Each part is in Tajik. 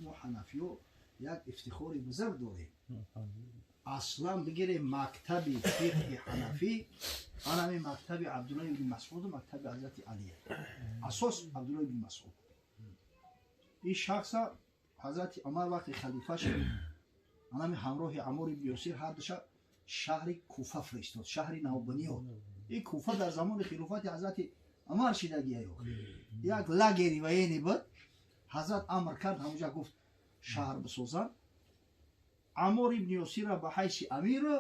Мо ҳанафиё як ифтихори бузург дорем. Аслан бигирем мактаби фиқҳи ҳанафӣ, анами мактаби Абдуллоҳ ибни Масъуду мактаби ҳазрати Алия. Асос Абдуллоҳ ибни Масъуд. Ин шахса ҳазрати Умар вақти халифа шуд, анами ҳамроҳи Аммор ибни Ёсир ҳар душа шаҳри Куфа фиристод, шаҳри Навбуниёд. Ин Куфа дар замони хилофати ҳазрати Умар шидагия. Як лагери военный буд. Ҳазрат амр кард, ҳамонҷа гуфт шаҳр бисозанд. Аммор ибни Ёсирра ба ҳайси амиру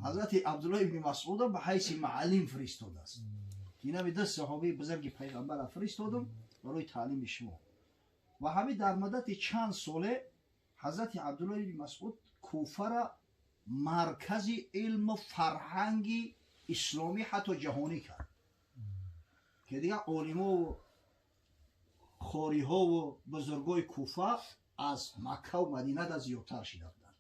ҳазрати Абдуллоҳ ибни Масъуда ба ҳайси мааллим фиристодааст. Инами ду саҳобаи бузурги пайғамбарра фиристодам барои таълими шумо. Ва ҳамин дар муддати чанд соле ҳазрати Абдуллоҳ ибни Масъуд Куфара маркази илму фарҳанги исломӣ, ҳатто ҷаҳонӣ кард, ки дигар олимову хориҳову бузургои Куфа аз Маккаву Мадина да зиёдтар шида буданд.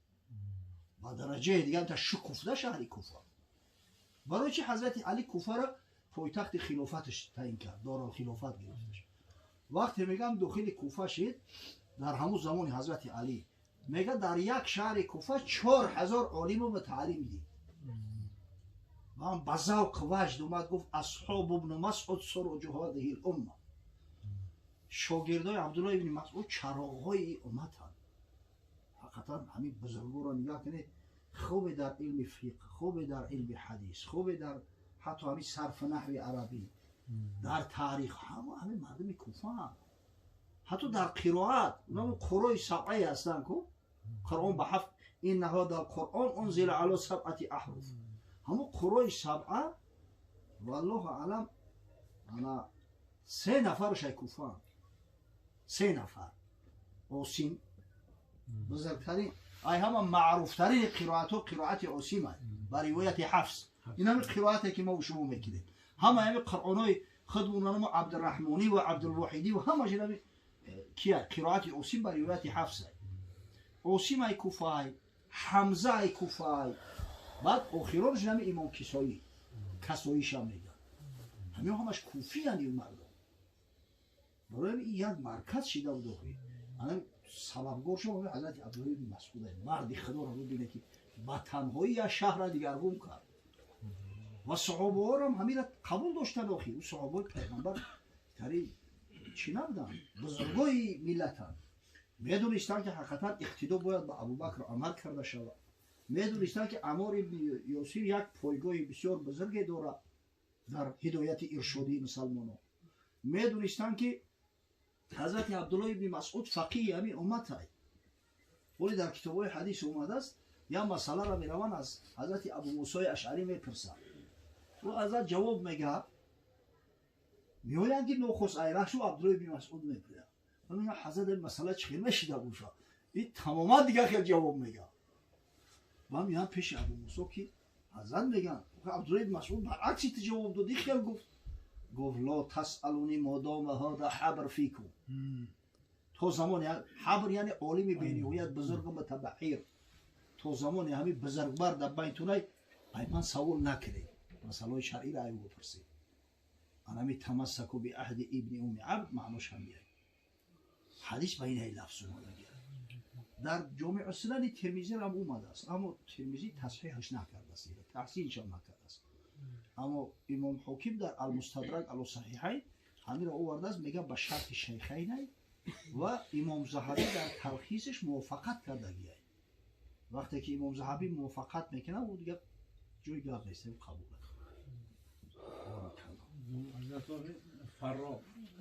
Ба дараҷаи дигар та шукуфта шаҳри Куфа. Барои чи ҳазрати Али Куфара пойтахти хилофаташ таъин кард, дорулхилофат гирифташ? Вақте мегӯям дохили Куфа шид, дар ҳамун замони ҳазрати Али мега дар як шаҳри Куфа 4000 олиму мутааллим дид. Ва ба завқ ваҷд омад, гуфт: أصحاب ابن مسعود سراج هذه الأمة. Шогирдои Абдуллоҳ ибни Масъуд чароғҳои умматанд. Ҳақиқатан ҳамин бузургоро нигоҳ кунед, хубе дар илми фиқҳ, хубе дар илми ҳадис, хубе дар ҳатто ҳамин сарфу наҳви арабӣ, дар таърих, ҳама ҳамин мардуми Куфаанд. Ҳатто дар қироат унамо қурои сабъае ҳастанд ку Қуръон ба ҳафт, إن هذا القرآن أنزل على سبعة أحرف. Ҳамон қурои сабъа, валлоҳу аълам, ана се нафараш ай Куфаанд. Се нафар: Осим, бузургтарин, ай ҳама маъруфтарини қироатҳо қироати Осим ай ба ривояти Ҳафс. Ин ҳами қироате ки мо шумо мекунем, ҳама ҳами қуръонҳои худмонамо Абдураҳмонӣ ва Абдулвоҳидӣ ва ҳамаш ин кия? Қироати Осим ба ривояти Ҳафс ай. Осим ай Куфаай, Ҳамза ай Куфаай, баъд охиронаш ҳами имом Кисоӣ, Касоишам мегӯянд. Ҳамиҳо ҳамаш куфиянд ин мардум. Барои ин як марказ шида буд. Охи ана сабабгор шуд ҳазрати Абдуллоҳ ибни Масъуд. Марди худоро бибинед, ки ба танҳоӣ як шаҳрра дигаргун кард ва саҳобаҳорам ҳамира қабул доштанд. Охи ӯ саҳобаи пайғамбар тари чӣ набуданд, бузургои миллатанд. Медонистанд, ки ҳақиқатан иқтидо бояд ба Абубакр, Умар карда шавад. Медонистанд, ки Аммор ибни Ёсир як пойгоҳи бисёр бузурге дорад дар ҳидояти иршодии мусалмонон. Медонистанд, ки ҳазрати Абдуллоҳ ибни Масъуд фақиҳи ҳамин умматай. Вале дар китобҳои ҳадис омадааст, як масъаларо мераванд, аз ҳазрати Абумусои Ашъарӣ мепурсанд. Ӯ ҳазрат ҷавоб мегӯяд. Меоянд, ки нохост айрашу Абдуллоҳ ибни Масъуд мепуряд. Мегӯяд: «Ҳазрат, ин масъала чӣ хел мешида бошад?» Ин тамоман дигар хел ҷавоб мегӯяд. Ва меоянд пеши Абумусо, ки ҳазрат, мегӯянд, Абдуллоҳ ибни Масъуд баръакси ту ҷавоб дод, ин хел гуфт. Гуфт: لا تسألوني ما دام هذا الحبر فيكم. То замоне ҳабр, яъне олими бениҳоят бузургу мутабаҳир, то замоне ҳамин бузургбар дар байнтунай, ай ман савол накунед, масъалаҳои шаръиро ай бипурсед. Анами تمسكوا بعهد ابن أم عبد маънош ҳамияй. Ҳадис ба инаи лафз омадагия. Дар Ҷомеъу Сунани Термизирам омадааст, аммо Термизӣ тасҳиҳаш накардааст, таҳсиншам накардааст. Аммо имом Ҳоким дар Алмустадрак ало Саҳиҳайн ҳаминро овардааст, мега ба шарти шайхайнай, ва имом Заҳабӣ дар талхисаш мувофиқат кардагиай. Вақте ки имом Заҳабӣ мувофиқат мекунад, ӯ дигар ҷои гап нест, қабул. Фарро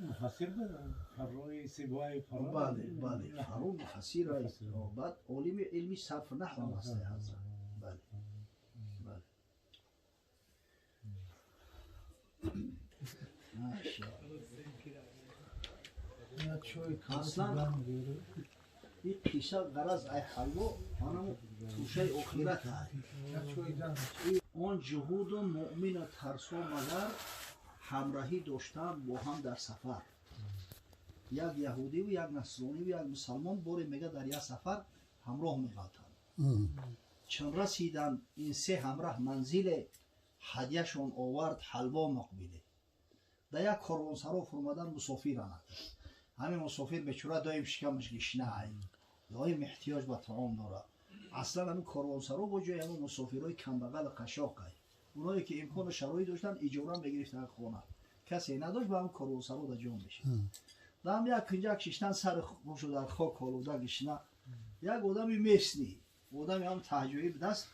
муфассир буд? Фаррои Сибои Фарро? Бале, Фарро муфассир, баъд олими илми сарф наҳв ҳам ҳаст ҳазрат. Бале. Машааллоҳ. Аслан ин қисса ғараз ай ҳалво анамо тӯшаи охират ай. Он ҷуҳуду муъмину тарсо магар ҳамраҳӣ доштанд бо ҳам дар сафар. Як яҳудиву як насрониву як мусалмон боре, мега, дар як сафар ҳамроҳ меғалтанд. Чун расиданд ин се ҳамраҳ манзиле, ҳадяшон овард ҳалво муқбиле. Дар як корвонсаро фурмадан мусофиранад. Ҳамин мусофир бечора доим шикамаш гишнай, доим эҳтиёҷ ба таом дорад. Аслан ҳамин корвонсаро бо ҷои ҳамин мусофирҳои камбағал қашоқай, оное ки имкону шароит доштанд, иҷора мегирифтанд хона, касе надошт, ба ҳамин корвонсаро да ҷон мешид. Дам як кунҷак шиштан, сари хушу дар хок олуда гишна. Як одами местный, одами ҳам таҳҷоӣ будаст,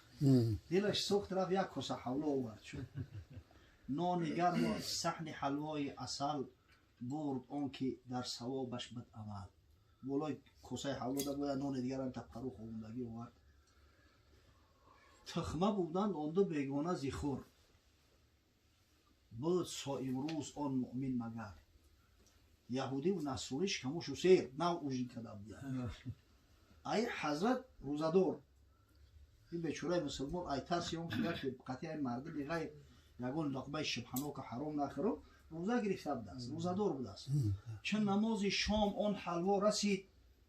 дилаш сӯхт, рафт як коса ҳавло овард. Шуд нони гарму саҳни ҳалвои асал бурд, он ки дар савобаш буд амал. Болои косаи ҳавло да бояд нони дигарам та пару ховондагӣ овард. Тухма буданд он ду бегона зи хур, буд соимрӯз он муъмин магар. Яҳудиву насронӣ шикамошу сер, нав ужин карда буданд. Ай ҳазрат рӯзадор, ин бечораи мусулмон ай тарси он ки қатъи ай мардуми ғайр ягон луқмаи шубҳанока ҳаром нахӯрам, рӯза гирифта будааст, рӯзадор будааст. Чун намози шом он ҳалво расид,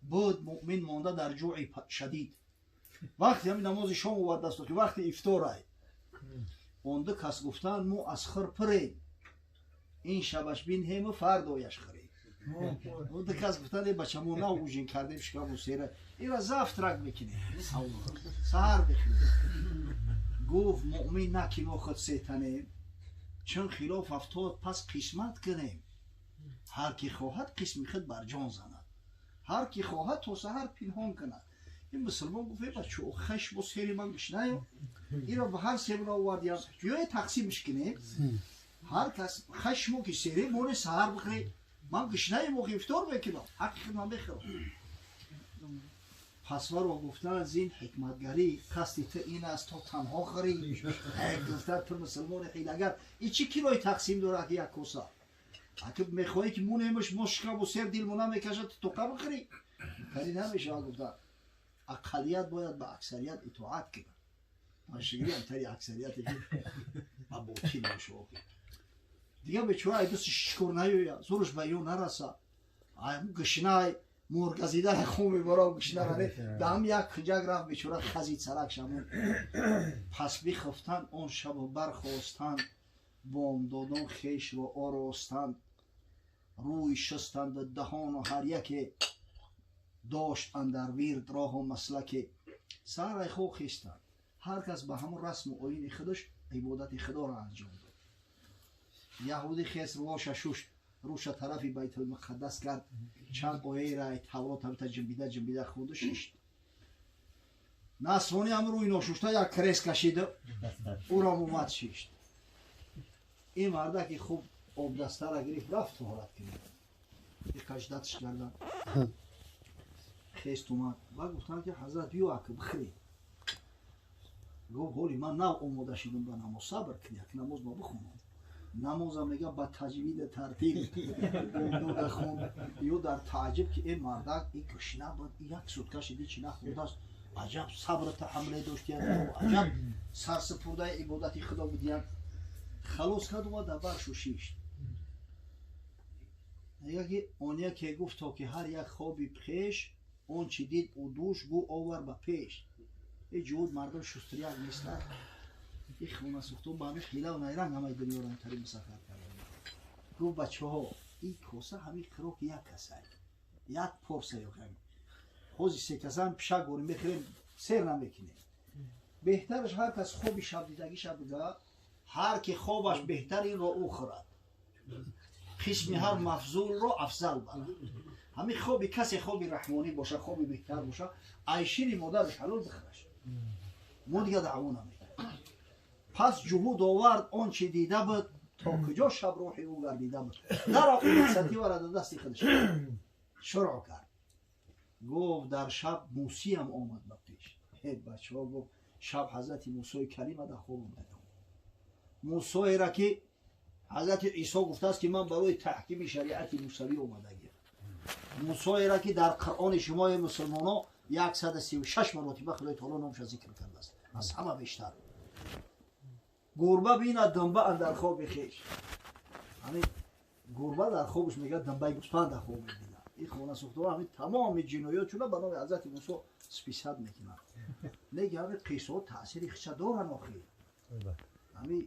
буд муъмин монда дар ҷӯи шадид. Вақте ҳамин намози шом овардасту ки вақти ифторай, он ду кас гуфтанд: мо аз хир пирем, ин шабаш бинҳему фардояш хӯрем. Ду кас гуфтанд: э бача, мо нав ужин кардем, шикаму сера, ира завтрак мекунем, саҳар мехӯрем. Гуфт муъмин: на ки мо худ сетанем, чун хилоф афтод, пас қисмат кунем. Ҳар ки хоҳад, қисми худ бар ҷон занад, ҳар ки хоҳад, то саҳар пинҳон кунад. Ин мусулмон гуфт: э бачо, хаш бо сери ман гишнаё, иро ба ҳар себро овардиям, биёе тақсимш кунем. Ҳар кас хашмо ки сере моне саҳар бихӯре, ман гишнаи мо ифтор мекунам, ҳаққи худ ман мехӯрам. Пас варо гуфтанд: зин ҳикматгарӣ, қасди ту ин аст то танҳо хӯрӣ. Гуфтанд: ту мусулмони ҳилагар, и чӣ килои тақсим дорад ки як коса? Аки мехоҳӣ ки мунемаш, мо шикаму сер, дилмо намекашад, ту тоқа бихӯрӣ, кари намешавад. Гуфтанд: ақаллият бояд ба аксарият итоат кунад. Ман шигирям тари аксарияте ки ба ботил бошо. Дигар бечора ай дастиш шикор наёяд, зӯраш ба ё нараса, гишнай мургазида хун мебара, гишнара даҳам як куҷак рафт, бечора хазид сарак шамон. Пас бихуфтанд он шабу бархостанд, бомдодон хешро оростанд, рӯй шустанду даҳону ҳар яке дошт андар вирд роҳу маслаке. Саҳарай хоб хестанд, ҳар кас ба ҳамон расму оини худаш ибодати худоро анҷом дод. Яҳудӣ хест, рӯша шушт, рӯша тарафи Байтулмуқаддас кард, чанд ояеро Таврот ҳамта ҷимбида ҷимбида хонду шишт. Насронӣ ҳам рӯи ношушта як крес кашиду ӯрам омад шишт. Ин мардаки хуб обдастара гирифт, рафт тоҳорат кунад. Иқаждатш кардан, хест, омад ва гуфтанд ки ҳазрат, биё ака, бихӯред. Гуфт: ҳоли ман нав омода шудам ба намоз, сабр кун, як намоз ма бихонам. Намозам мега ба таҷвида тартиб дода хон. Ё дар тааҷиб ки э мардак, и гушна буд, як сутка шиди чи нахӯрдааст, аҷаб сабру таҳаммуле доштиян, аҷаб сарсупурдаи ибодати худо будиян. Халос кард, омад дар баршу шишт. Мега ки он яке гуфт то ки ҳар як хоби пеш, он чи дид ӯ душ, гӯ овар ба пеш. Э ҷуҳуд мардум шустрияк нестад. И хонасӯхтон ба ҳамин хилаву найранг ҳамаи дунёро интари мусаххар карда. Гуфт: бачаҳо, ин коса ҳамин хӯроки як касай, як порса ё ҳози се касам пишак борем мехӯрем, сер намекунем. Беҳтараш ҳар кас хоби шабдидагиша бига, ҳар ки хобаш беҳтар, инро ӯ хӯрад, қисми ҳар мафзулро афзал барад. Ҳамин хоби касе хоби раҳмонӣ боша, хоби беҳтар боша, ай шири модараш ҳалол бихӯраш, мо дига даъво намекунем. Пас ҷуҳуд овард он чи дида буд, то куҷо шаб рӯҳи ӯ гардида буд. Нарафт, инициативара дар дасти худаш шурӯъ кард. Гуфт: дар шаб мусиям омад ба пеш. Э бачаҳо, гуфт, шаб ҳазрати Мусои Калима дар хоб омадам, Мусоера ки ҳазрати Исо гуфтааст ки ман барои таҳкими шариати мусавӣ омадагиам, Мусоера ки дар Қуръони шумои мусулмоно 136 маротиба Худои таоло номша зикр кардааст, аз ҳама бештар. Гурба бинад думба андар хоби хеш. Ҳамин гурба дар хобаш мегӯяд думбаи гӯспанд дар хоб мебинад. Ин хонасӯхтаҳо ҳамин тамоми ҷиноятшона ба номи ҳазрати Мусо списать мекунанд. Лекин ҳамин қиссаҳо таъсири хича доранд. Охир ҳамин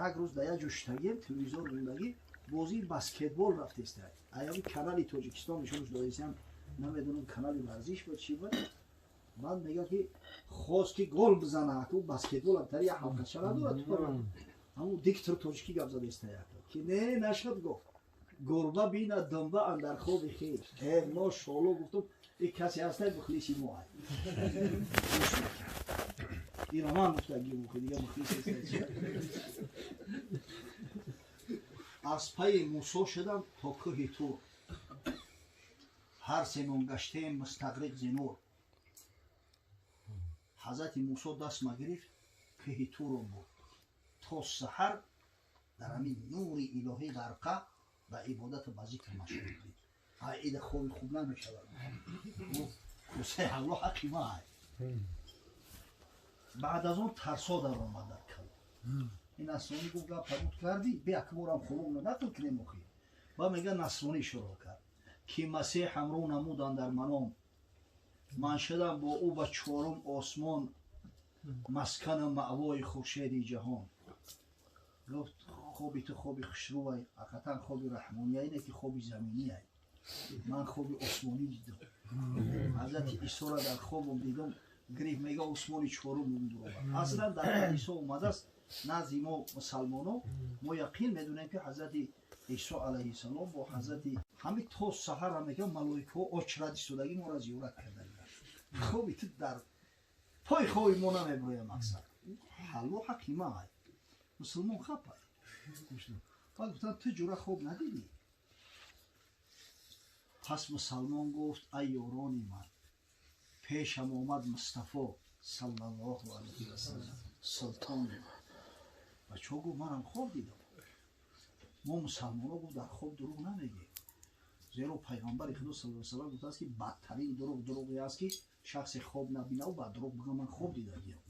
як рӯз дар як ҷо шитагием, телевизор мондагӣ. Бозии баскетбол рафтеста. Аями канали Тоҷикистон нишонаш додаистам, намедонам канали варзиш ба чӣ буд. Баъд мегӯяд ки хост ки гол бизана, ку баскетбол тари як ҳалқача надорад. Ҳамун диктор тоҷикӣ гап задаиста ки не нашуд гуфт. Гурба бинад думба андар хоби хеш. Э мошолло гуфтум, ин касе ҳастай мухлиси мо ай. Ин роман гуфтагӣ дига мухлис нест. Аз пайи Мусо шудам то кӯҳи Тур. Ҳар семон гаштем мустағриқ зи нур. Ҳазрати Мусо даст магирифт, кӯҳи Турро бурд. То саҳар дар ҳамин нури илоҳӣ ғарқа ба ибодату ба зикр машғул будем. Ай ида хоби хуб намешавад. Кӯсаи ҳалло ҳаққи ма ай. Баъд аз он тарсо даромад дар калом. Ин насронӣ гуфт гап табут кардӣ, бе акморам хурӯм нақл кунем охи. Ба мега насронӣ шурӯъ кард ки Масеҳ ҳамрӯ намудан дар маном. Ман шудам бо ӯ ба чорум осмон, маскану маъвои хуршеди ҷаҳон. Гуфт хоби ту хоби хушрӯай, ҳақиқатан хоби раҳмония ине ки хоби заминиай. Ман хоби осмонӣ дидам. Ҳазрати Исоро дар хобам дидам, гирифт мега осмони чорум дуровард. Аслан дар ҳадисо омадааст назди мо мусалмоно, мо яқин медонем ки ҳазрати Исо алайҳиссалом бо ҳазрати ҳамин то саҳара мега малоикаҳо очрат истодагӣ моро зиёрат кардагианд. Хоби ту дар пои хоби мо намеброяд мақсад. Ҳалло ҳаққи ма ай. Мусулмон хапай. Баъд гуфтанд ту ҷура хоб надидӣ? Пас мусалмон гуфт ай ёрони ман, пешам омад Мустафо саллаллоҳу алайҳи васаллам султони ман. Бачаҳо гуфт манам хоб дидам. Мо мусалмонҳо гуфт дар хоб дурӯғ намегӯем. Зеро пайғамбари Худо саллаллоҳу алайҳи васаллам гуфтааст ки бадтарин дурӯғ дурӯғе аст ки шахсе хоб набинаву ба дурӯғ бигӯ ман хоб дидагиям.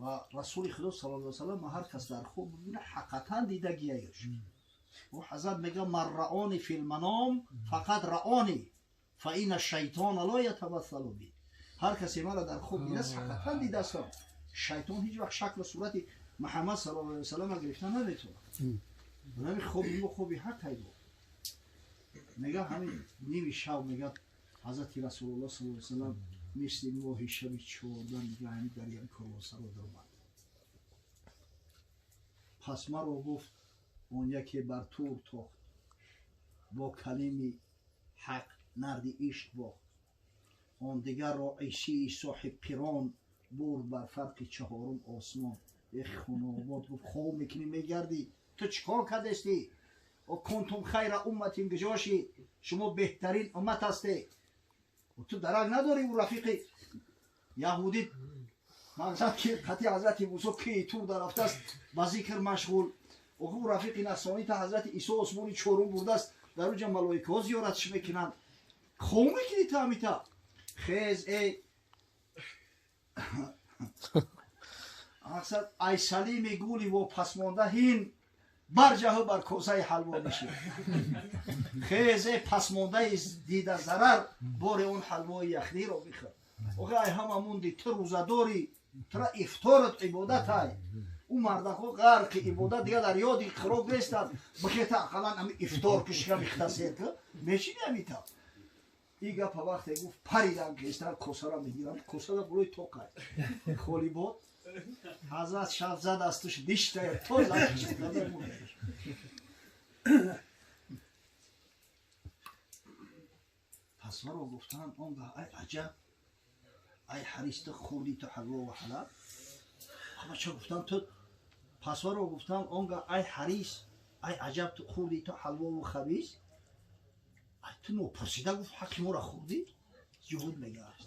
Ва Расули Худо саллаллоҳу алайҳи васаллам ҳар кас дар хоб бибина ҳақиқатан дидагияш. Ӯ ҳазрат мега ман раони фил маном фақат раони фа инна шайтона ло ятамассалу би. Ҳар касе маро дар хоб дидааст ҳақиқатан дидааст. Шайтон ҳеҷ вақт шаклу сурати Муҳаммад саллаллоҳу алайҳи васаллам гирифта наметавонад. Ҳамин хоби мо хоби ҳақ ай буд. Мега ҳамин ними шаб мега ҳазрати Расулуллоҳ саллаллоҳу алайҳи васаллам мисли моҳи шаби 14 мега ҳамин дар як корвонсаро даромад. Пас маро гуфт он яке бар тур тохт, бо калими ҳақ нарди ишқ бохт. Он дигарро Исии соҳибқирон бурд бар фарқи чаҳорум осмон. Эх хунобод гуфт хоб мекунӣ мегардӣ, ту чӣ кор кардестӣ? О кунтум хайра умматин гиҷошӣ, шумо беҳтарин уммат ҳастед. Ту дарак надорӣ ӯ рафиқи яҳудӣ мақсад ки қати ҳазрати Мусо ки тур дарафтааст ба зикр машғул. Ӯ рафиқи насронӣ та ҳазрати Исо осмони чорум бурдааст, дар уҷа малоикаҳо зиёратш мекунанд. Хоб мекунӣ ту ҳамита? Хез эй мақсад ай салими гули вопасмонда ҳин барҷаҳу бар косаи ҳалво мешид. Хез эй пасмондаи дида зарар бори он ҳалвои яхниро бихӯр. Охи ай ҳама мунди ту рӯзадорӣ, тура ифторат ибодат ай. Ӯ мардакҳо ғарқи ибодат дига дар ёди хӯрок нестанд. Бихета ақаллан ами ифтор ки шикам ихтасер ки мешини ҳамита. Ин гапа вақте гуфт паридан кестан косара мегиранд, косара болои тоқай. Холӣ бод. Ҳазрат шаб зад аз туш диштая то зад. Пас маро гуфтанд он гаҳ ай аҷаб, ай ҳарис ту хӯрдӣ ту ҳалво ва ҳалал. Бача гуфтанд ту пас маро гуфтанд он гаҳ ай ҳарис, ай аҷаб ту хӯрдӣ ту ҳалво ва хабис. Ай ту нопурсида гуфт ҳаққи моро хӯрдӣ? Ҷуҳуд мегӯяд.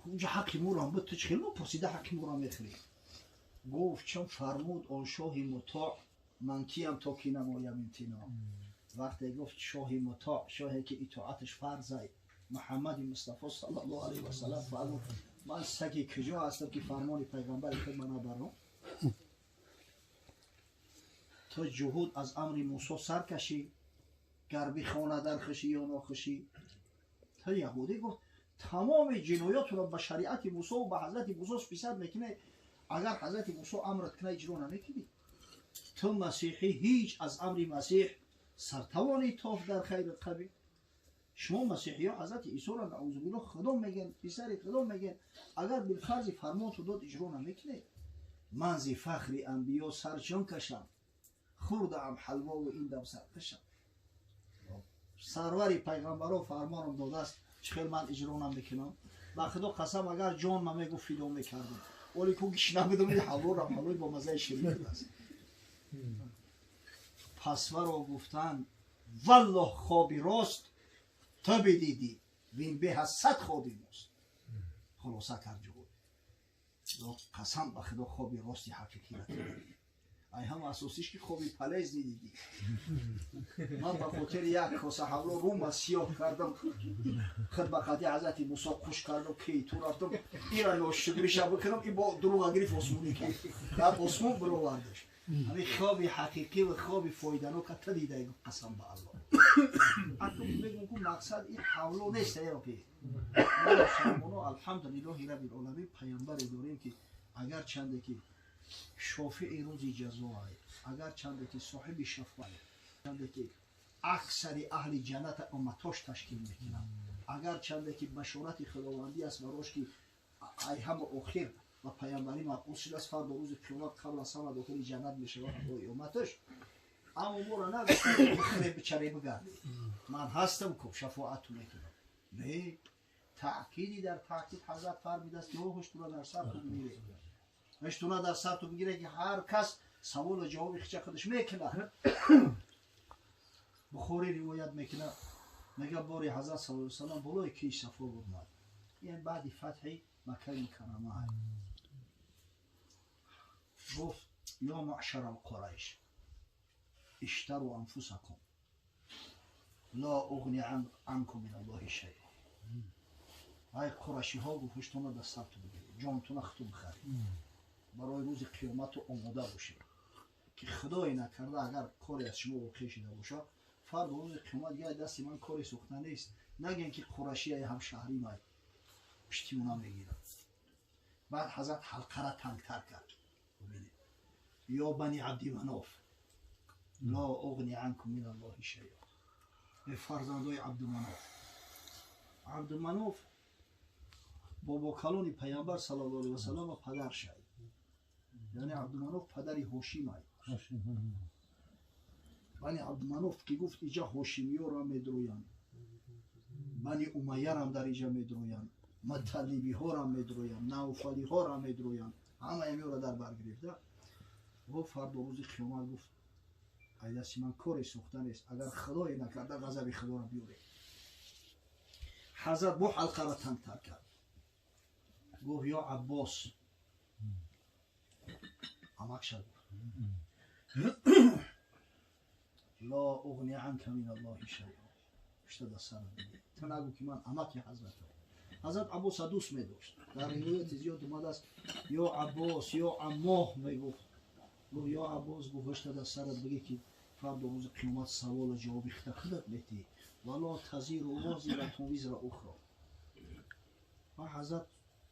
Унҷа ҳаққи моро буд, ту чӣ хел нопурсида ҳаққи моро мехӯрӣ? Гуфт чун фармуд он шоҳи мутоъ ман киям то ки намоям имтиноъ. Вақте гуфт шоҳи мутоъ, шоҳе ки итоаташ фарз ай, Муҳаммади Мустафо саллаллоҳу алайҳи васаллам фармуд ман саги куҷо ҳастам ки фармони пайғамбари худ ман набарам? То ҷуҳуд аз амри Мусо сар кашӣ, гар бихона дар хушӣ ё нохушӣ. То яҳудӣ гуфт тамоми ҷиноятро ба шариати Мусо ва ба ҳазрати Мусо списат мекунӣ, агар ҳазрати Мусо амрат кунад иҷро намекунӣ. Ту масеҳӣ ҳеҷ аз амри масеҳ сартавонӣ тоф дар хайри қабил. Шумо масеҳиё ҳазрати Исоро наъузубиллоҳ худо мегӯянд, писари худо мегӯянд. Агар билфарзи фармон ту дод иҷро намекунед. Ман зи фахри анбиё сарҷон кашам, хӯрдаам ҳалвову ин дам саркашам. Сарвари пайғамбаро фармоном додааст, чӣ хел ман иҷро намекунам? Ба худо қасам, агар ҷон ма мегуфт фидо мекардам. Оле ку гишна будам, ин ҳалворам ҳалвои бо маззаи ширин будааст. Пас варо гуфтанд валлоҳ хоби рост ту бидидӣ, вин беҳ аз 100 хоби мост. Хулоса кард ҷуҳуд. Қасам ба худо хоби рости ҳақиқиро ту дидӣ. Ай ҳама асосиш ки хоби полезни дидӣ. Ман ба хотири як коса ҳавло рума сиёҳ кардам, худ ба қати ҳазрати Мусо қуш кардам, ки ту рафтам, ира ношукриша бикунам, и бо дурӯға гирифт осмонӣ кард. Дар осмон бировардаш. Ҳамин хоби ҳақиқӣ ва хоби фоиданока ту дидаи, гуфт қасам ба Аллоҳ. Акнун мегӯм ку мақсад ин ҳавло нест, ки мо мусалмоно алҳамдулиллоҳи раббил оламин паёмбаре дорем ки агар чанде ки шофеи рӯзи ҷазоае, агар чанде ки соҳиби шафоат, чанде ки аксари аҳли ҷанната умматош ташкил мекунанд, агар чанде ки башорати худовандӣ аст барош ки ай ҳама охир ва паёмбарӣ мабъус шудааст, фардо рӯзи қиёмат қабл аз ҳама дохили ҷаннат мешавад ҳамроҳи умматаш. Аммо моро нагуфт бихӯре бичаре бигардӣ, ман ҳастам ку шафоату мекунам. Не, таъкиди дар таъкид ҳазрат фармидааст ки ҳуштура дар сар ту бигиред, ҳуштура дар сар ту бигиред ки ҳар кас саволу ҷавоби хича худаш мекунад. Бухорӣ ривоят мекунад, мега бори ҳазрат саллаллоҳу алайҳи васаллам болои киш сафо бурмад, ин баъди фатҳи Маккаи Мукаррама. Гуфт ё маъшара алқурайш иштару анфусакум ла уғни анкум мин аллоҳи шайъа. Ай қурашиҳо, гуфт ҳуштона дар сарту бигиред, ҷонтона хуту бихаред, барои рӯзи қиёмату омода бошед ки худое накарда агар коре аз шумо воқеъ шуда бошад, фардо рӯзи қиёмат я дасти ман коре сӯхта нест, нагӯем ки қурашияи ҳамшаҳрӣ май пиштимона мегирад. Баъд ҳазрат ҳалқара тангтар кард. Бибинед, ё бани Абдиманоф ла уғни анкум мин аллоҳи шайъа. Э фарзандои Абдуманоф, Абдуманоф бобокалони паёмбар саллаллоҳу алайҳи васаллам падар шай, яъне Абдуманоф падари Ҳошимай. Бани Абдуманоф ки гуфт иҷа ҳошимиёрам медроянд, бани Умайярам дар иҷа медроянд, муталлибиҳорам медроянд, навфалиҳорам медроянд, ҳамаи амиёро дар бар гирифта. Гуфт фардо рӯзи қиёмат, гуфт ай дасти ман коре сӯхта нест, агар худое накарда ғазаби худоро биёред. Ҳазрат бо ҳалқаро тангтар кард, гуфт ё Аббос, амакша гуфт ла уғни анка мин аллоҳи шайъа. Пушта дар сарат бигир, ту нагӯ ки ман амаки ҳазратам. Ҳазрат Аббоса дӯст медошт. Дар ривояти зиёд омадааст ё Аббос ё аммоҳ мегуфт. Гуфт ё Аббос, гуфт ҳушта дар сарат бигир ки фардо рӯзи қиёмат саволу ҷавоби хита худат метиҳӣ. Вало тазиру возиратун визра ухро. Ва ҳазрат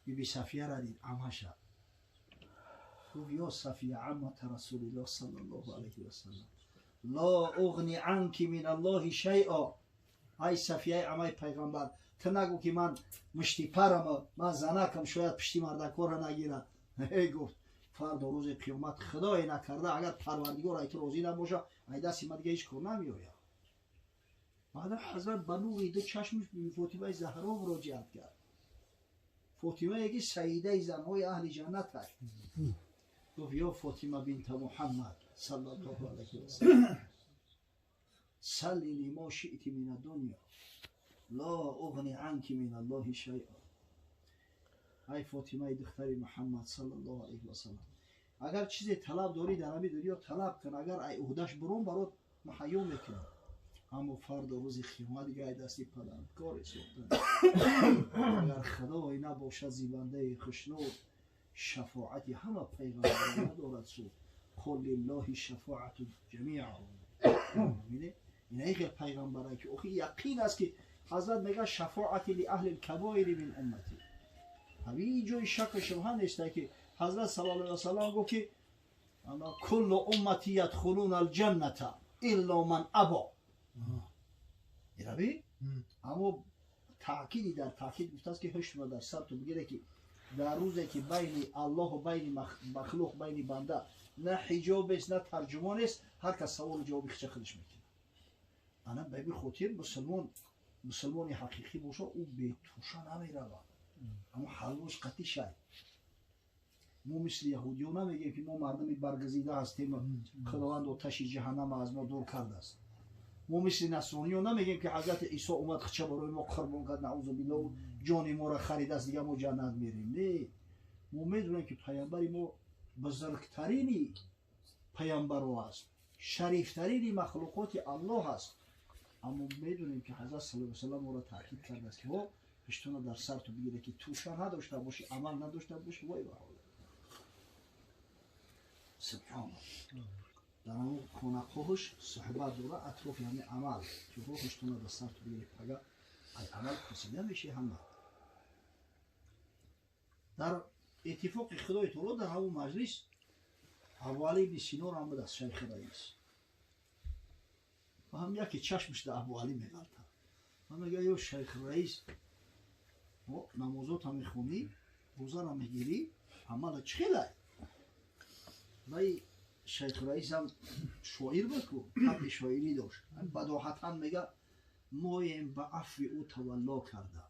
биби Сафияра дид, амаша. Гуфт ё Сафия аммата расулиллоҳ саллаллоҳу алайҳи васаллам ла уғни анки мин аллоҳи шайъа. Ай Сафияи амаи пайғамбар, ту нагӯ ки ман муштипарам, ман занакам, шояд пишти мардакорро нагирад. Гуфт фардо рӯзи қиёмат худое накарда агар парвардигор ай ту розӣ набошад, ай дасти ман дига ҳеҷ кор намеояд. Баъда ҳазрат ба нури ду чашмаш биби Фотимаи Заҳро муроҷиат кард. Фотимае ки саидаи занҳои аҳли ҷаннат аст. Гуфт ё Фотима бинта Муҳаммад саллаллоҳу алайҳи васаллам саллини мо шиъти мин аддунё ла уғни анки мин аллоҳи шайъа. Ай Фотимаи духтари Муҳаммад саллаллоҳу алайҳи васаллам, агар чизе талаб дорӣ дар ҳамин дунё талаб кун, агар ай уҳдаш бурун барот муҳайё мекунам, аммо фардо рӯзи қиёмат дига ай дасти падарам коре сохта. Агар худое набошад зибандаи хушнуд, шафоати ҳама пайғамбарон надорад суд. Қул лиллоҳи шафоату ҷамиа. Ина хел пайғамбарае ки охи яқин аст ки ҳазрат мегӯяд шафоати ли аҳли лкабоири мин уммати. Ҳамин ҷои шаку шубҳа нест ки ҳазрат саллаллоҳу алайҳи васаллам гуфт ки Ана куллу уммати ядхулуна алҷанната илло ман або. Ираби? Аммо таъкиди дар таъкид гуфтааст, ки ҳушма дар сарту бигире, ки дар рӯзе ки байни Аллоҳу байни махлуқ, байни банда на ҳиҷобест, на тарҷумонест, ҳар кас саволу ҷавоби хича худаш мекунад. Ана ба ин хотир мусулмон, мусулмони ҳақиқӣ боша, ӯ бетуша намеравад, аммо ҳалвош қатъи шай. Мо мисли яҳудиё намегӯем, ки мо мардуми баргазида ҳастем, Худованд оташи ҷаҳаннама аз мо дур кардааст. Мо мисли насрониё намегӯем, ки ҳазрати Исо омад, хича барои мо қурбон кард, наузу биллоҳ, ҷони моро харидааст, дига мо ҷаннат мерем. Не, мо медонем, ки паямбари мо бузургтарини паямбаро аст, шарифтарини махлуқоти Аллоҳ аст. Аммо медонем, ки ҳазрат саллаллоҳу алайҳи васаллам моро таъкид кардааст, ки ҳо пиштона дар сарту бигире, ки туша надошта бошӣ, амал надошта бошӣ, вой ба ҳолат. Субҳоналлоҳ. Дар ҳамон хонақоҳаш суҳбат дора атрофи ҳамин амал, ки ҳо пиштона дар сарту бигире, пага ай амал пурсида меши ҳама. Дар иттифоқи Худои таоло дар ҳамон маҷлис Абуалӣ ибни Сино ҳам буд, аз шайхи раис. Ва ҳам яке чашмаш дар Абуалӣ меғалтад ва мега: «Ё шайх раис, намозота мехонӣ, рӯзара мегирӣ, амала чӣ хелай?» Вай шайх раисам шоир буд ку, табъи шоирӣ дошт. Бадоҳатан мега: «Моем ба афви ӯ тавалло карда,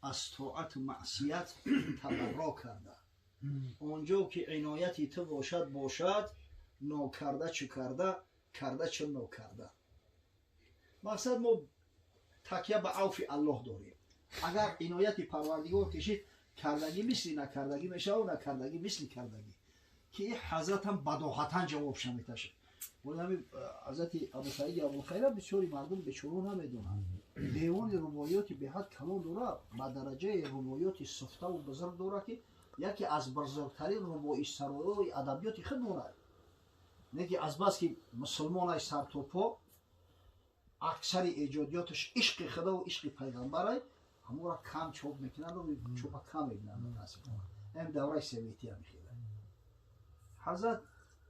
аз тоату маъсият табарро карда. Он ҷо ки инояти ту бошад, бошад, нокарда чӣ карда, карда чӣ нокарда». Мақсад, мо такя ба авфи Аллоҳ дорем. Агар инояти Парвардигор кишид, кардагӣ мисли накардагӣ мешавад, накардагӣ мисли кардагӣ. Ки ҳазратам бадоҳатан ҷавобша меташад. Ҳами ҳазрати Абусаиди Абулхайра бисёри мардум бечоро намедонанд. Девони рубоиёти беҳад калон дора, ба дараҷаи рубоиёти суфтаву бузург дора, ки яке аз бузургтарин рубоисароёи адабиёти худ дорад. Не ки азбаски мусулмонай сартопо, аксари эҷодиёташ ишқи Худову ишқи пайғамбарай, ҳамонро кам чоп мекунанд, чопа кам мебинанд, мутаассифона. Ам давраи советия мехелад. Ҳазрат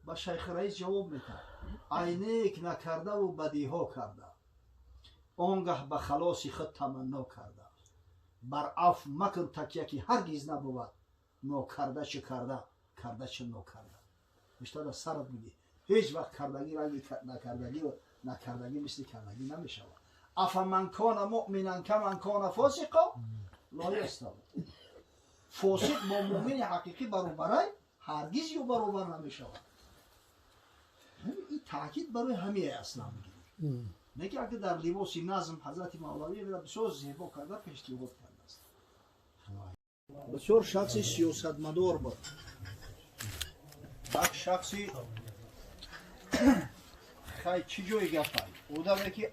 ба шайхи раис ҷавоб метаҳад: «Ай нек накардаву бадиҳо карда, он гаҳ ба халоси худ таманно карда, бар афв макун такя, ки ҳаргиз набувад, нокарда чӣ карда, карда чӣ нокарда». Бештар сарат мегӣ, ҳеҷ вақт кардагӣ ранги накардагӣ, накардагӣ мисли кардагӣ намешавад. Афаман кона муъминан каман кона фосиқо ло яставун. Фосиқ бо муъмини ҳақиқӣ баробарай? Ҳаргиз ё баробар намешавад. Ин таъкид барои ҳамие аслан мегирӣ. Не ки агар дар либоси назм ҳазрати Мавлавӣ бисёр зебо карда пешниҳод кардааст. Бисёр шахси сиёсатмадор буд, як шахси хай, чӣ ҷои гапай, одаме ки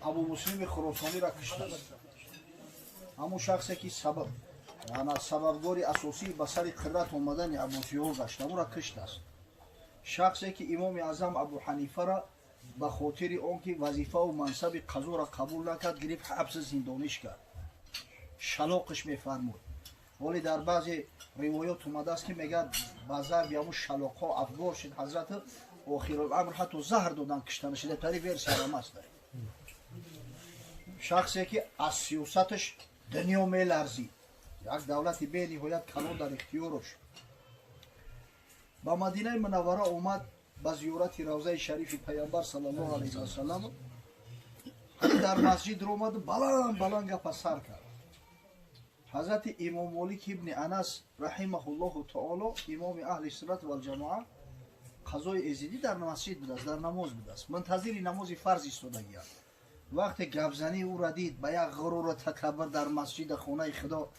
Абумуслими Хуросониро куштааст, ҳамун шахсе ки сабаб, ана сабабгори асосии ба сари қудрат омадани аббосиҳо гашт, ҳамура куштааст. Шахсе ки имоми аъзам Абу Ҳанифара ба хотири он ки вазифаву мансаби қазоро қабул накард, гирифт, ҳабси зиндониш кард, шалоқиш мефармуд. Вале дар баъзе ривоёт омадааст, ки мегӯяд, ба зарби ҳамун шалоқҳо афгор шуд ҳазрати, охируламр ҳатто заҳр додан, киштанаш. Тари версиярам аст. Шахсе ки аз сиёсаташ дунё меларзид, як давлати бениҳоят калон дар ихтиёрош. Ба Мадинаи Мунаввара омад ба зиёрати равзаи шарифи Паямбар саллаллоҳу алайҳи васалам. Дар масҷид ромаду баланд баланд гапа сар кард. Ҳазрати имом Молик ибни Анас раҳимаҳуллоҳу таоло, имоми аҳли суннат валҷамоа, қазои эзидӣ дар масҷид будааст, дар намоз будааст, мунтазири намози фарз истодагианд. Вақте гапзании ӯра дид, ба як ғуруру такаббур дар масҷида, хонаи Худо.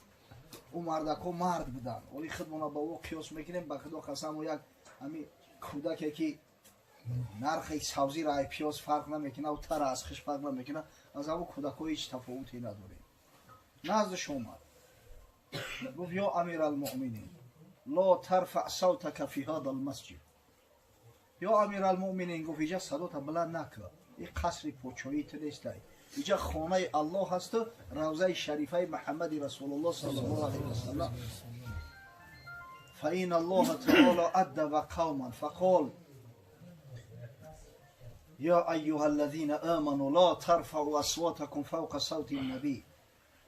Ӯ мардакҳо мард буданд, оли худмона ба ӯ қиёс мекунем, ба Худо қасам, як ҳами кӯдаке ки нархи савзиро ай пиёз фарқ намекунад, тара аз хиш фарқ намекунад, аз ҳамон кӯдакҳо ҳеҷ тафовуте надорем. Наздаш омад, гуфт: «Ё амир алмуъминин, ло тарфаъ савтака фи ҳада алмасҷид». Ё амир алмуъминин, гуфт, иҷа садота баланд накун, ин қасри подшоҳии ту нестай, иҷа хонаи Аллоҳ ҳасту равзаи шарифаи Муҳаммади расулуллоҳ саллаллоҳу алайҳи васаллам. فإن الله تعالى أدب قوما فقال يا أيها الذين آمنوا لا ترفعوا أصواتكم فوق صوت النبي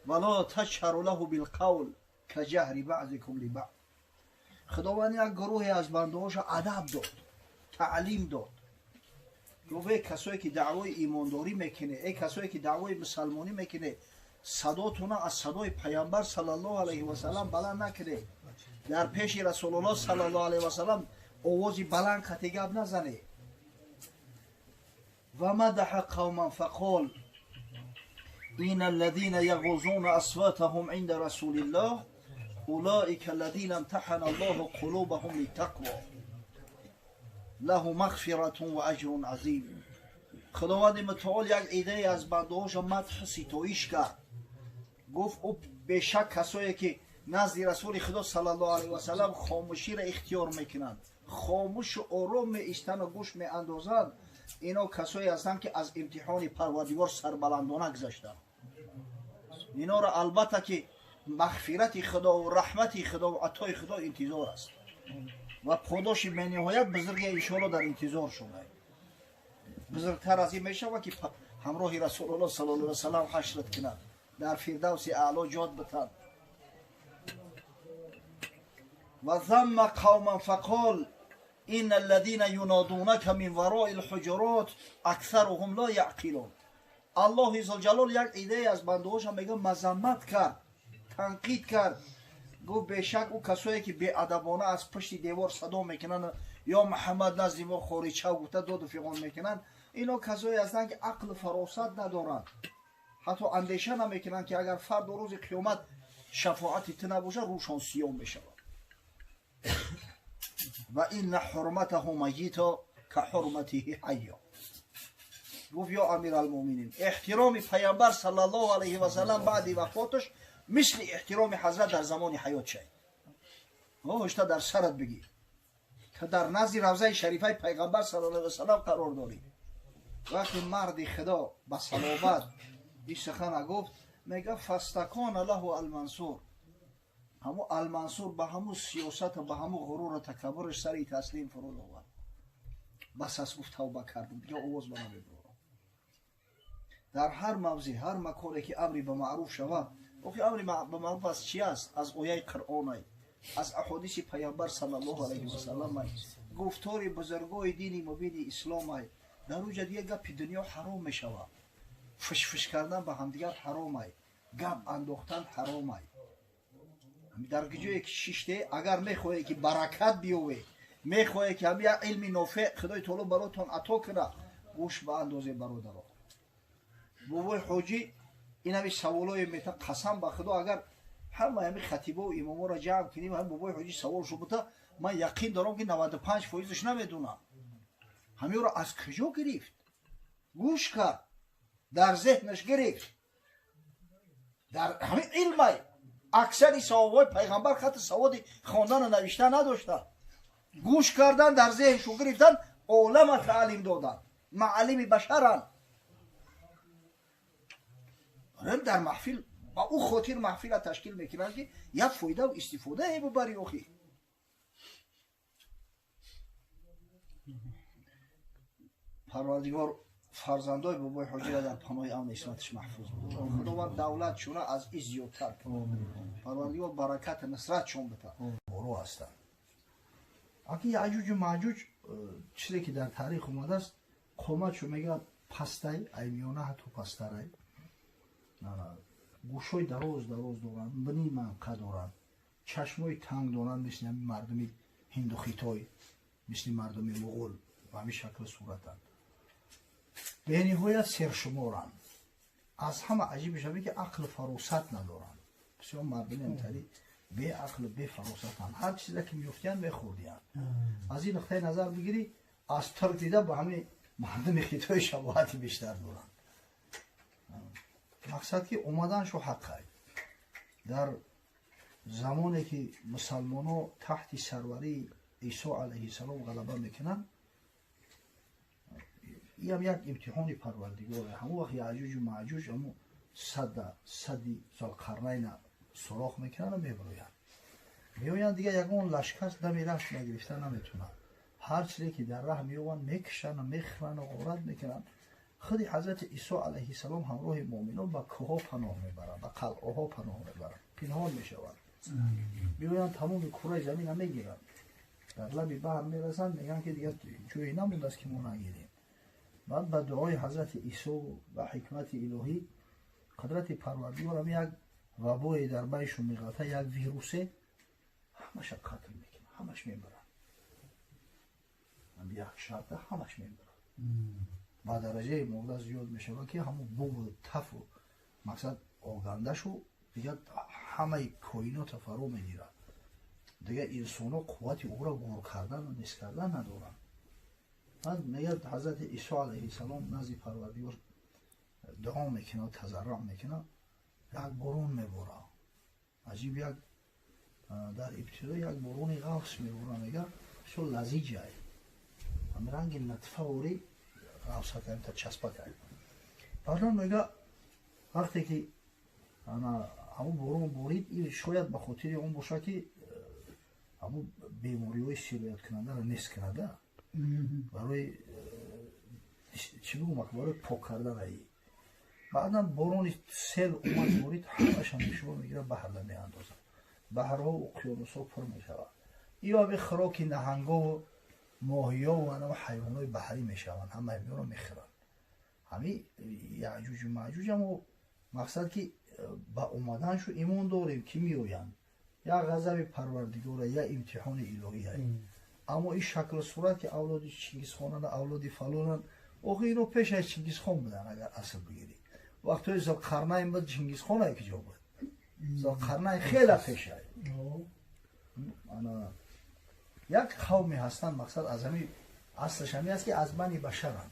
ولا تجهروا له بالقول كجهر بعضكم لبعض. خداوند یک گروهی از بنده‌هاش ادب داد، تعلیم داد. گفت ای کسایی که دعوای ایمانداری میکنه، ای کسایی که دعوای مسلمانی میکنه، صداتون از صدای پیامبر صلی الله علیه و سلم بلند نکنه. در پیش رسول الله صلی الله علیه و سلم آوازی بلند خطی گپ نزنه. و مدح قوما فقال إن الذين يغضون أصواتهم عند رسول الله أولئك الذين امتحن الله قلوبهم للتقوى له مغفرة وأجر عظیم. خداوند متعال یک عده از بنده‌هاش مدح ستایش کرد. گفت او بیشک کسایی که نزد رسول خدا صلی الله علیه و سلم خاموشی را اختیار میکنند، خاموش و آرام میایستند و گوش میاندازند، اینا کسایی هستند که از امتحان پروردگار سربلندانه گذشتند. اینا را البته که مغفرت خدا و رحمت خدا و عطای خدا انتظار است و پاداش بینهایت بزرگ انشاءالله در انتظار شما. بزرگتر از این میشود که همراه رسول الله صلی الله علیه و سلم حشرت کند، در فردوس اعلی جاد بتند. و ذم قوما فقال إن الذين ينادونك من وراء الحجرات أكثرهم لا يعقلون. الله ذوالجلال یک ایده از بنده‌هاش هم میگه مذمت کرد، تنقید کرد. گفت بیشک او کسایی که بی‌ادبانه از پشت دیوار صدا میکنن یا محمد نزد ما خارج شو گفته داد و فیغان میکنن، اینا کسایی هستند که عقل و فراست ندارند، حتی اندیشه نمیکنن که اگر فرد روز قیامت شفاعت تو نباشه روشان سیاه میشود. و این حرمته میتا که حرمته حیا. گفت یا امیرالمومنین احترام پیامبر صلی الله علیه و سلم بعد وفاتش مثل احترام حضرت در زمان حیات شد. هشتا در سرت بگی که در نزد روضه شریفه پیغمبر صلی الله علیه و سلم قرار داری. وقتی مرد خدا به صلابت این سخن گفت، میگه فاستکان له المنصور. همو المنصور به همو سیاست و به همو غرور و تکبرش سری تسلیم فرود آورد. بس از گفت توبه کردم دیگه آواز به نمیبرم. در هر موضع هر مکانی که امری به معروف شود، آخه امری به معروف از چی است؟ از آیه قرآن، از احادیث پیامبر صلی الله علیه و سلم، گفتار بزرگای دین مبین اسلام. در اونجا دیگه گپ دنیا حرام میشود، فش فش کردن به همدیگر حرام، گپ انداختن حرام. در جایی که شیشته اگر میخوای که برکت بیاوه، میخوای که همین علم نافع خدای تعالی براتون عطا کنه، گوش به اندازه برادرها. بابای حاجی این همین سوالای میته، قسم به خدا اگر همه همین خطیبا و اماما را جمع کنیم هم بابای حاجی سوالشو بده، من یقین دارم که 95 فایزش نمیدونم. همین رو از کجا گرفت؟ گوش کرد، در ذهنش گرفت، در همین علمه. اکثر صحابه پیغمبر خط سواد خواندن و نوشتن نداشتن، گوش کردن در ذهنشون گرفتن، عالم تعلیم دادن، معلم بشرن. در محفل با او خاطر محفل تشکیل میکنن که یک فایده و استفاده ببری. آخی پروردگار فرزندای بابای حاجی را در پناه امن عصمتش محفوظ بود. خداوند دولت شونه از این زیادتر کنه. پروردگار برکت نصرتشون بده. برو هستند. اگه یعجوج و معجوج چیزی که در تاریخ اومده است، قومتشو میگه پستای ایمیانه حتی پسترای گوشای دراز دراز دارن، بنی منقه دارن، چشمای تنگ دارن، مثل مردمی هند و خیتای، مثل مردمی مغول و همین شکل صورتن. به نهایت سرشمارن. از همه عجیبش همه که عقل فراست ندارن. بسیار مردمی همتری به عقل به فراستن، هر چیزی که میفتیان میخوردیان. از این نقطه نظر بگیری از ترک دیده با همه مردم خیتای شباهتی بیشتر دارن. مقصد که اومدن شو حقه. در زمانی که مسلمان ها تحت سروری عیسی علیه السلام غلبه میکنن، این هم یک امتحان پروردگاره. همون وقت یعجوج و معجوج همون صد ذوالقرنین سوراخ میکنن و میبروین. Меоянд дигар ягон лашкар дами раҳ нагирифта наметавонад. Ҳар чизе ки дар раҳ меёбанд мекушанд, мехӯранд, ғорат мекунанд. Худи ҳазрати Исо алайҳиссалом ҳамроҳи муъминон ба кӯҳҳо паноҳ мебаранд, ба қалъаҳо паноҳ мебаранд, пинҳон мешаванд. Меоянд тамоми кураи заминро мегиранд. Дар лаби баҳр мерасанд, мегӯянд ки дигар ҷое намондааст ки мо нагирем. Баъд ба дуои ҳазрати Исо ба ҳикмати илоҳӣ қудрати Парвардигор ҳам як вабое дар байшон меғалта, як вирусе ҳамаша қатл мекунад, ҳамаш мебарад. Як шабда ҳамаш мебарад. Ба дараҷаи мурда зиёд мешавад ки ҳамон буву тафу мақсад огандашу дигар ҳамаи коинота фаро мегирад. Дигар инсонҳо қуввати ӯро гур кардану нест кардан надоранд. Баъд мегӯяд ҳазрати Исо алайҳиссалом назди Парвардигор дуо мекунад, тазарруъ мекунад, як борон меборад. Аҷиб як дар ибтидо як борони ғафс меборад, мегӯяд бисёр лазиҷай. Ҳам ранги натфаворӣ ғафсакай, та часпакай. Баъдан мегӯяд вақте ки ҳамон борон борид, шояд ба хотири он бошад ки ҳамон бемориҳои сирояткунандаро нест кунада. Барои чӣ бигӯм, барои пок кардан аи. Баъдан борони сел омад борид, ҳамаша мешуба мегирад, баҳрда меандозад. Баҳрҳо уқёнусҳо пур мешавад. Ё ҳами хӯроки наҳангову моҳиёву анав ҳайвонҳои баҳрӣ мешаванд, ҳамаи меёро мехӯранд. Ҳами яъҷуҷу маъҷуҷ амо мақсад ки ба омаданшу имон дорем ки меоянд. Як ғазаби Парвардигора, як имтиҳони илоҳия. Аммо ин шаклу сурат ки авлоди Чингизхонанд, авлоди фалонанд, охи ино пеш аз Чингизхон буданд агар асл бигирӣ. Вақтҳои Зулқарнайн буд, Чингизхон ай киҷо буд? Зулқарнайн хеле пеш ай. Ана як қавме ҳастанд, мақсад аз ҳами аслаш ҳами аст ки аз бани башаранд.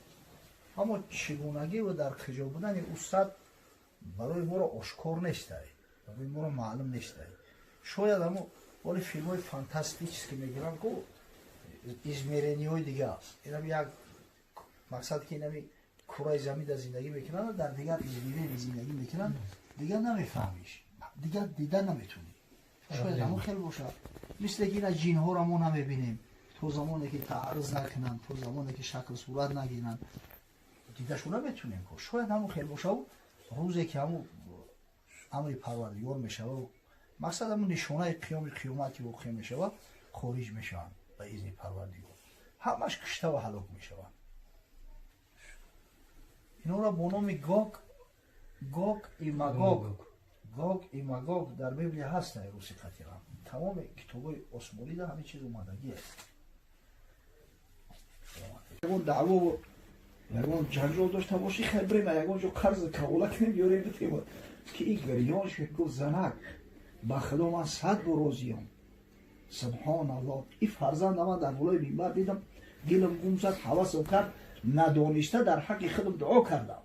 Аммо чигунагӣ ва дар киҷо будани ӯ сад барои моро ошкор нестай, барои моро маълум нестай. Шояд ҳамо оли филмҳои фантастически мегиранд ку измерениҳои дига аст. Инам як мақсад ки инами кураи замин дар зиндагӣ мекунанд, дар дигар измерени зиндагӣ мекунанд, дигар намефаҳмиш, дигар дида наметунӣ. Шояд ҳамон хел бошад. Мисле ки ина ҷинҳоро мо намебинем то замоне ки таъарруз накунанд, то замоне ки шакл сурат нагиранд, дидашу наметунем. Шояд ҳамон хел бошаву рӯзе ки ҳамун амри Парвардигор мешавад, мақсад ҳамун нишонаи қиёми қиёмат ки воқеъ мешавад, хориҷ мешаванд ба изни Парвардигор, ҳамаш кушта ва ҳалок мешаванд. Инҳоро бо номи Гог, Гог и Магог, Гог и Магог дар Библия ҳаст. Руси қатира тамоми китобҳои осмонида ҳамин чиз омадагӣ аст. Ягон даъвову ягон ҷанҷол дошта бошӣ, хел брема ягон ҷо қарз кавола кунем, биёрем битем. Ки ин гирён шуд, гуфт: занак, ба худо ман 100 бор розиям. Субҳоналлоҳ, ин фарзанда ман дар болои минбар дидам, дилам гум зад, ҳавасам кард, надониста дар ҳаққи худам дуо кардам.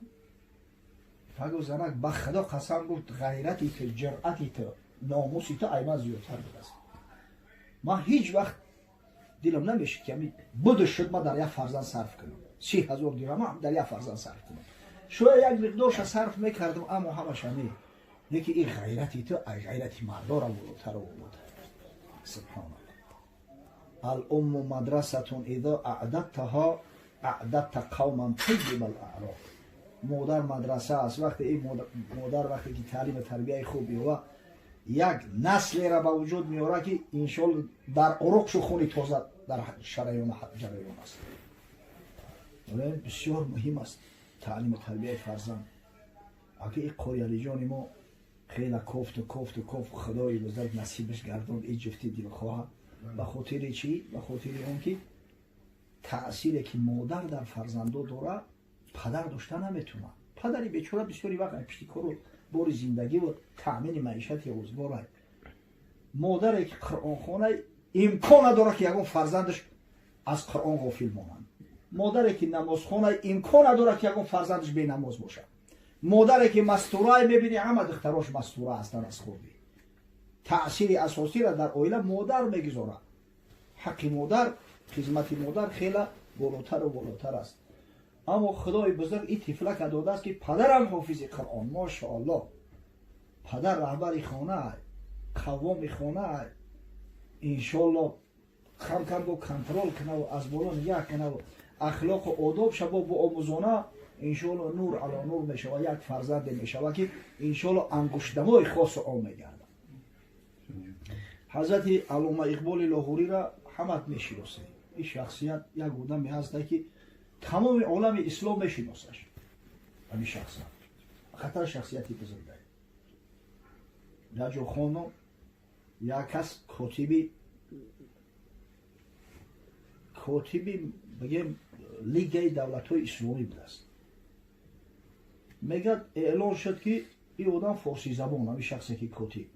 Гуфт: занак, ба худо қасам, гуфт, ғайрати ту, ҷуръати ту, номуси ту ай ман зиёдтар будааст. Ман ҳеҷ вақт дилам намешид ки ами буду шуд ман дар як фарзанд сарф кунам, 30 000 дирҳам дар як фарзанд сарф кунам. Шояд як миқдорша сарф мекардам, аммо ҳамаша не. Леки ин ғайрати ту ай ғайрати мардора болотару болотар. Субҳоналлоҳ. Алумму мадрасатун изо аъдадтаҳо аъдадта қавман тайиба алаъроқ. Модар мадраса аст. Вақте ин модар вақте ки таълиму тарбияи хуб ёва, як наслеро ба вуҷуд меорад ки иншоалло дар уруқшу хуни тоза дар шараёну ҷараён аст. Бисёр муҳим аст таълиму тарбияи фарзанд. Аки ин Қориалиҷони мо хеле кофту кофту кофт, худои бузург насибаш гардонд ин ҷуфти дилхоҳа. Ба хотири чӣ? Ба хотири он ки таъсире ки модар дар фарзандо дорад, падар дошта наметавонад. Падари бечора бисёри вақт пишти кору бори зиндагиву таъмини маишати рӯзгорай. Модаре ки қуръонхона, имкон надорад ки ягон фарзандаш аз қуръон ғофил монанд. Модаре ки намозхона, имкон надорад ки ягон фарзандаш бенамоз бошад. Модаре ки мастурай, мебини ҳама духтарош мастура ҳастанд аз хурдӣ. Таъсири асосиро дар оила модар мегузорад. Ҳаққи модар, хизмати модар хеле болотару болотар аст. Аммо худои бузург ин тифлака додааст ки падарам ҳофизи қуръон, мошоаллоҳ, падар раҳбари хона, қаввоми хона. Иншоалло кам кам бо контрол кунаву аз боло нигаҳ кунаву ахлоқу одоб шабо бо омӯзона, иншоалло нур ало нур мешава, як фарзанде мешава ки иншоалло ангуштнамои хосу он мегардад. Ҳазрати Аллома Иқболи Лоҳуриро ҳамат мешиносем. Ин шахсият як одаме ҳаста ки тамоми олами ислом мешиносаш. Ҳамин шахса хатар шахсияти бузургае. Як ҷо хондам, як кас котиби бигем Лигаи давлатҳои исломӣ будааст. Мегӯяд, эълон шуд ки ин одам форсизабон, ҳамин шахсе ки котиб,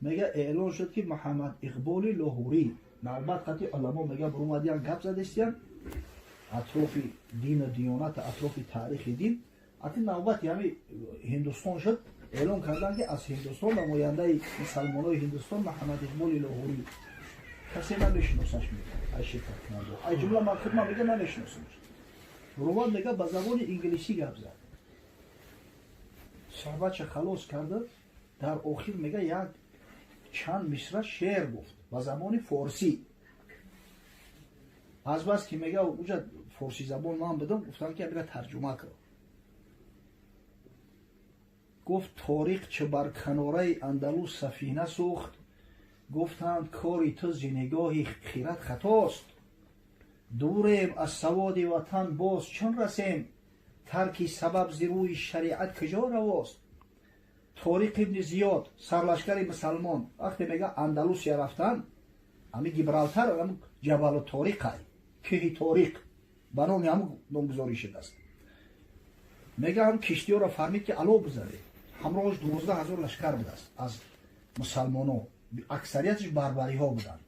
мегӯяд, эълон шуд ки Муҳаммад Иқболи Лоҳурӣ навбат қати уламо, мегӯяд, бурумадиян, гап задестиян атрофи дину диёнат, атрофи таърихи дин. Ати навбати ҳами Ҳиндустон шуд, эълон карданд ки аз Ҳиндустон намояндаи мусалмонои Ҳиндустон Муҳаммад Иқболи Лоҳурӣ. Касе намешиносаш, мегӯяд, ай ширкаткунанда, ай ҷумла ман худман, мега, намешиносамаш. Бурумад, мега, ба забони инглисӣ гап зад. Суҳбатша халос карда, дар охир, мега, як чанд мисра шеър гуфт ба забони форсӣ. Азбас ки, мега, уҷа форсизабон ман будам, гуфтам ки абира тарҷума кун. Гуфт: «Ториқ чӣ бар канораи Андалус сафина сӯхт, гуфтанд кори ту зи нигоҳи хират хатост. Дурем аз саводи ватан, боз чун расем, тарки сабаб зи рӯи шариат куҷо равост?» Ториқ ибни Зиёд, сарлашкари мусалмон, вақте, мега, Андалусия рафтан, ҳами Гибралтар, ҳам Ҷабалу Ториқай, кӯҳи Ториқ ба номи ҳамн номгузорӣ шудааст. Мега, ҳам киштиёро фармид ки ало бизанед. Ҳамроҳаш 12 000 лашкар будааст аз мусалмоно, аксарияташ барбариҳо буданд.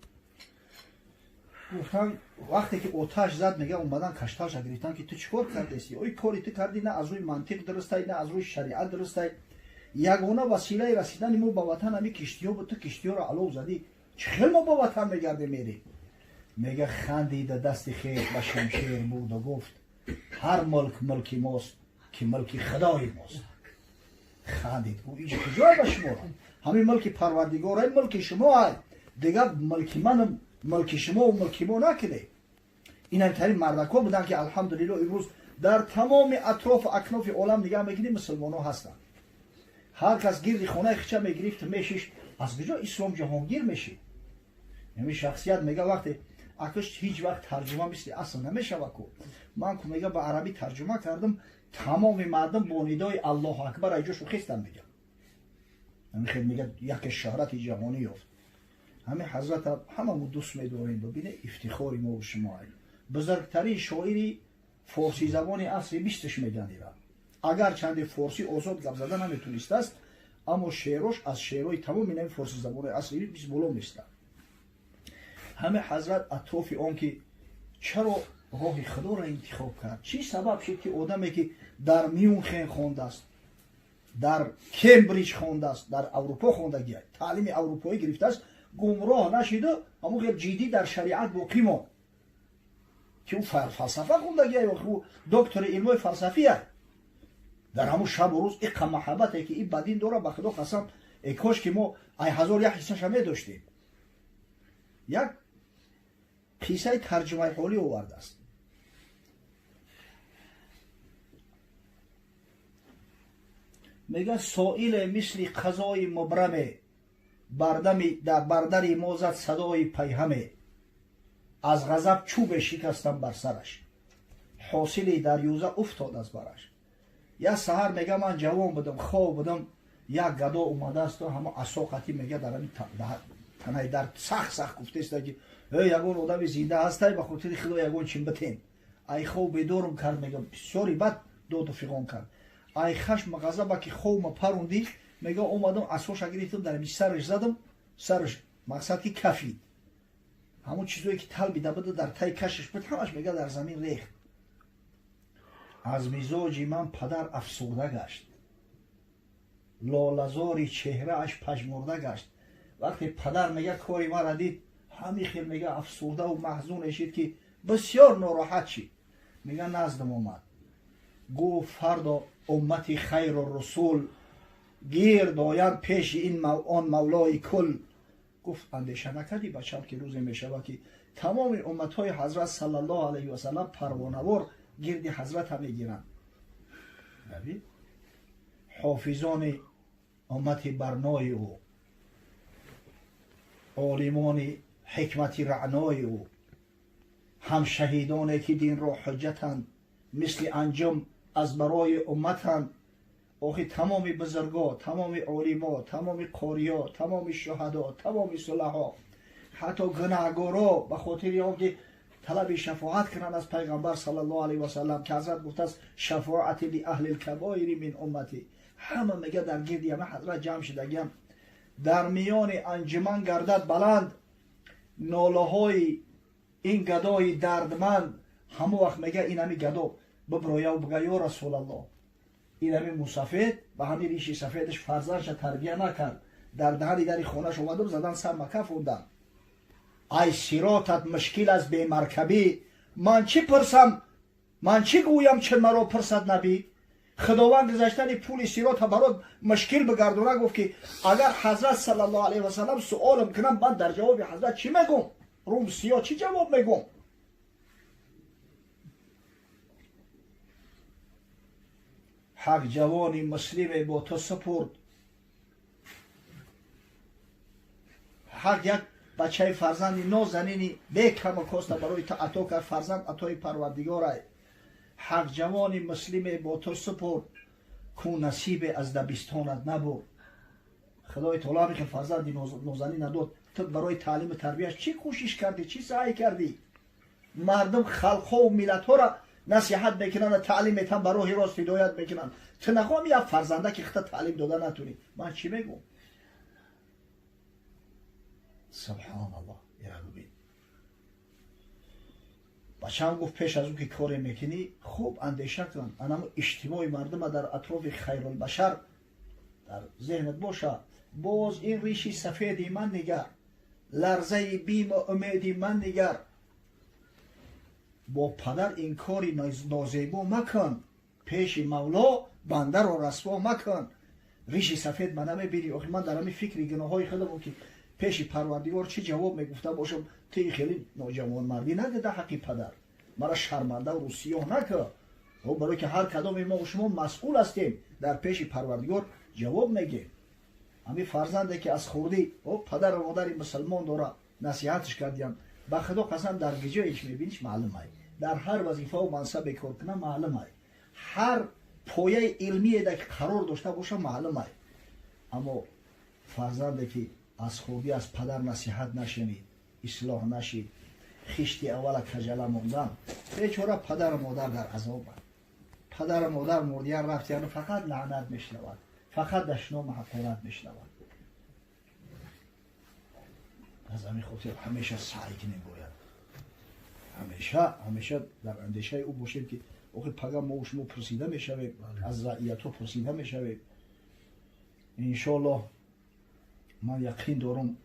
Гуфтан, вақте ки оташ зад, мега, омадан, кашталша гирифтан ки ту чӣ кор кардеси? Ой, кори ту кардӣ на аз рӯи мантиқ дурустай, на аз рӯи шариат дурустай. Ягона василаи расидани мо ба ватан ҳами киштиҳо буд, ту киштиҳоро алов задӣ, чӣ хел мо ба ватан мегардем, мерем? Мега, хандида, дасти хеш ба шамшер бурду гуфт: «Ҳар мулк мулки мост, ки мулки худои мост». Хандид, гуфт: «Инҷа куҷое ба шуморо? Ҳамин мулки Парвардигор, ай мулки шумо, ай дигар мулки манам, мулки шумо, мулки мо накунед». Инамтарин мардакҳо буданд ки, алҳамдулилло, имрӯз дар тамоми атрофу акнофи олам нигаҳ мекунем, мусулмонҳо ҳастанд. Ҳар кас гирди хонаи хича мегирифт, мешишт, аз куҷо ислом ҷаҳонгир мешид? Ҳамин шахсият, мега, вақте акаш ҳеҷ вақт тарҷума мисли асл намешава ку. Ман ку, мега, ба арабӣ тарҷума кардам, тамоми мардум бо нидои «Аллоҳу акбар» ай ҷошу хестанд. Мега, ҳамин хел, мега, яке шӯҳрати ҷаҳонӣ ёфт. Ҳамин ҳазрата ҳамамон дӯст медорем, бибине, ифтихори мову шумо, бузургтарин шоири форсизабони асри бистш меган ира. Агарчанде форсӣ озод гап зада наметонистааст, аммо шеърош аз шеърҳои тамоми нави форсизабони асри бист боло местад. Ҳамин ҳазрат атрофи он ки чаро роҳи худоро интихоб кард, чӣ сабаб шуд ки одаме ки дар Мюнхен хондааст, дар Кембриҷ хондааст, дар Аврупо хондагия, таълими аврупоӣ гирифтааст, гумроҳ нашиду ҳамон хел ҷиддӣ дар шариат боқӣ монд, ки ӯ фалсафа хондагия, ӯ доктори илмои фалсафия. Дар ҳамун шабу рӯз иқа маҳаббате ки ин ба дин дора, ба худо қасам, э кош ки мо ай ҳазор як ҳиссаша медоштем. Як қиссаи тарҷумаи ҳолӣ овардааст. Мега, соиле мисли қазои мубраме бар дари мо зад садои пайҳаме. Аз ғазаб чӯбе шикастам бар сараш, ҳосили дарёза уфтод аз бараш. Як саҳар, мега, ман ҷавон будам, хоб будам, як гадо омадаасту ҳама асо қатӣ, мега, дар ҳами танаи дар сахт сахт гуфтеста ки: «Эй, ягон одами зинда ҳастай? Ба хотири худо ягон чин битен». Ай хоб бедорум кард, мега, бисёри бад доду фиғон кард. Ай хашм, ғазаба ки хобма парунди, мега, омадам, асоша гирифтам, дар сараш задам. Сараш, мақсад ки кафид, ҳамон чизое ки талбида буда, дар таи кашиш буд, ҳамаш, мега, дар замин рехт. Аз мизоҷи ман падар афсурда гашт, лолазори чеҳрааш пажмурда гашт. Вақте падар, мега, кори мара дид, ҳамин хел, мега, афсурдаву маҳзун эшид ки бисёр нороҳат шид. Мега, наздам омад, гуфт: «Фардо уммати хайру русул гирд оянд пеши ин он мавлои кул. Гуфт андеша накардӣ бачам ки рӯзе мешавад ки тамоми умматҳои ҳазрат саллаллоҳу алайҳи васаллам парвонавор гирди ҳазрата мегиранд. Ҳофизони уммати барнои ӯ, олимони ҳикмати раънои ӯ, ҳам шаҳидоне ки динро ҳуҷҷатанд, мисли анҷум аз барои умматанд. Охи тамоми бузурго, тамоми олимо, тамоми қориё, тамоми шуҳадо, тамоми сулаҳо, ҳатто гунаҳгоро ба хотири он ки талаби шафоат кунанд аз пайғамбар саллаллоҳу алайҳи васаллам, ки ҳазрат гуфтааст шафоати ли аҳли лкабоири мин уммати, ҳама мега дар гирди ҳама ҳазрат ҷамъ шудагиам. Дар миёни анҷуман гардад баланд нолаҳои ин гадои дардманд. Ҳамон вақт мега ин ҳами гадо биброяву бига ё расулаллоҳ, ин ҳами мусафед ба ҳами риши сафедаш фарзандша тарбия накард, дар даҳани дари хонаш омадам задан сар макафондан. Ай сиротат мушкил аз бемаркабӣ, ман чӣ пурсам, ман чӣ гӯям чун маро пурсад набӣ? Худованд гузаштани пули сирота барот мушкил бигардона. Гуфт ки агар ҳазрат саллаллоҳу алайҳи васаллам суолам кунам, ман дар ҷавоби ҳазрат чӣ мегӯм? Рум сиё чӣ ҷавоб мегӯм? Ҳақ ҷавони муслиме бо ту супурд, ҳақ як бачаи фарзанди нозанини бекаму коста барои ту ато кард, фарзанд атои парвардигорай. Ҳақ ҷавони муслиме бо ту супурд, ку насибе аз дабистонат набурд. Худои таоло ҳаме ки фарзанди нозанин надод, ту барои таълиму тарбияш чӣ кӯшиш кардӣ, чӣ саъй кардӣ? Мардум халқҳову миллатҳоро насиҳат мекунанд, таълим метаҳанд, ба роҳи рост ҳидоят мекунанд. Ту нахоҳам як фарзанда ки худта таълим дода натунӣ. Ман чӣ мегӯм? Субҳоналлоҳ. Ира бибин, бачаам гуфт пеш аз он ки коре мекунӣ хуб андеша кун, анамо иҷтимои мардума дар атрофи хайрулбашар дар зеҳнат боша. Боз ин риши сафеди ман нигар, ларзаи биму умеди ман нигар. Бо падар ин кори нозебо макун, пеши мавло бандаро расво макун. Риши сафед ма намебинӣ? Охи ман дар ҳамин фикри гуноҳҳои худам ки пеши парвардигор чӣ ҷавоб мегуфта бошам, ту хеле ноҷавонмардӣ накарда ҳаққи падар, мара шармандаву рӯсиёҳ накар. Барое ки ҳар кадоме мо шумо масъул ҳастем, дар пеши парвардигор ҷавоб мегем. Ҳамин фарзанде ки аз хурдӣ падару модари мусалмон дора, насиҳатш кардиям, ба худо қасам дар гиҷоеш мебиниш маълум ай, дар ҳар вазифаву мансабе кор кунам маълум ай, ҳар пояи илмие ки қарор дошта боша маълум ай. Аммо фарзанде ки аз хурдӣ аз падар насиҳат нашунид, ислоҳ нашид, хишти аввала каҷала мондан, бечора падару модар дар азобанд. Падару модар мурдиян рафтияну фақат лаънат мешунавад, фақат дашному ҳақорат мешунавад. Аз ҳамин хотир ҳамеша саъй кунем, бояд ҳамеша дар андешаи ӯ бошем ки охир пага мо шумо пурсида мешавем, аз раиятҳо пурсида мешавем. Иншоаллоҳ ман яқин дорам.